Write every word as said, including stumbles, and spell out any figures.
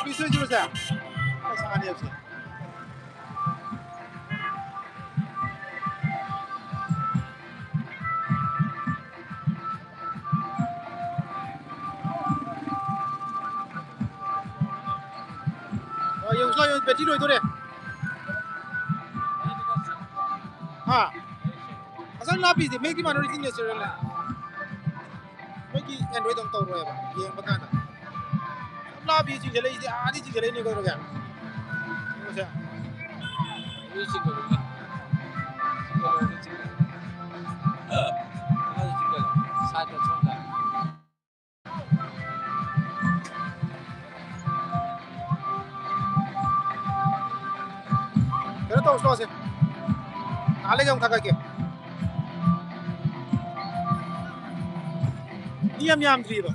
Piece ꯑꯣꯏꯗꯣꯏꯔꯣ ꯁꯦ? ꯄꯩꯁꯥꯅꯦꯕ ꯁꯦ꯫ ꯑ, ꯌꯦꯡꯉꯨꯁꯤ ꯂꯥꯎ, ꯌꯦꯡꯉꯨꯁꯤ, ꯕꯦꯇ꯭ꯔꯤ ꯂꯣꯏꯗꯣꯔꯦ꯫ ꯍꯥ? ꯉꯁꯥꯏ ꯂꯥꯞꯄꯤꯁꯦ ꯃꯦꯛꯇꯤ ꯃꯥꯟꯅꯔꯤꯁꯤ ꯅꯦꯆꯔꯦꯜꯅꯦ꯫ ꯃꯣꯏꯒꯤ ꯑꯦꯟꯗ꯭ꯔꯣꯏꯗ ꯑꯃ ꯇꯧꯔꯣꯏꯕ ꯌꯦꯡꯕ ꯀꯥꯟꯗ꯫ ꯂꯥꯞꯄꯤ ꯆꯤꯡꯈꯠꯂꯛꯏꯁꯦ, ꯑꯥꯗꯤ ꯆꯤꯡꯈꯠꯂꯛꯏꯅꯦ ꯀꯩꯗꯧꯔꯒꯦ? ꯌꯦꯡꯉꯨꯁꯦ꯫ ꯑꯗꯨ ꯆꯤꯡꯈꯠꯂꯨꯅꯦ꯫ ꯆꯤꯡꯈꯠꯂꯨ, ꯑꯗꯨ ꯆꯤꯡꯈꯠꯂꯨ꯫ ꯑꯃꯗ ꯆꯤꯡꯈꯠꯂꯨ꯫ ꯁꯥꯏꯗꯠꯇ ꯁꯣꯝꯗ꯫ ꯀꯩꯅꯣ ꯇꯧꯁꯤ ꯂꯥꯎꯁꯦ꯫ ꯉꯥꯏꯍꯥꯛ ꯂꯩꯒ ꯑꯃꯨꯛ ꯊꯥꯒꯠꯀꯦ꯫ ꯃꯤ ꯌꯥꯝ ꯌꯥꯝꯗ꯭ꯔꯤꯕ꯫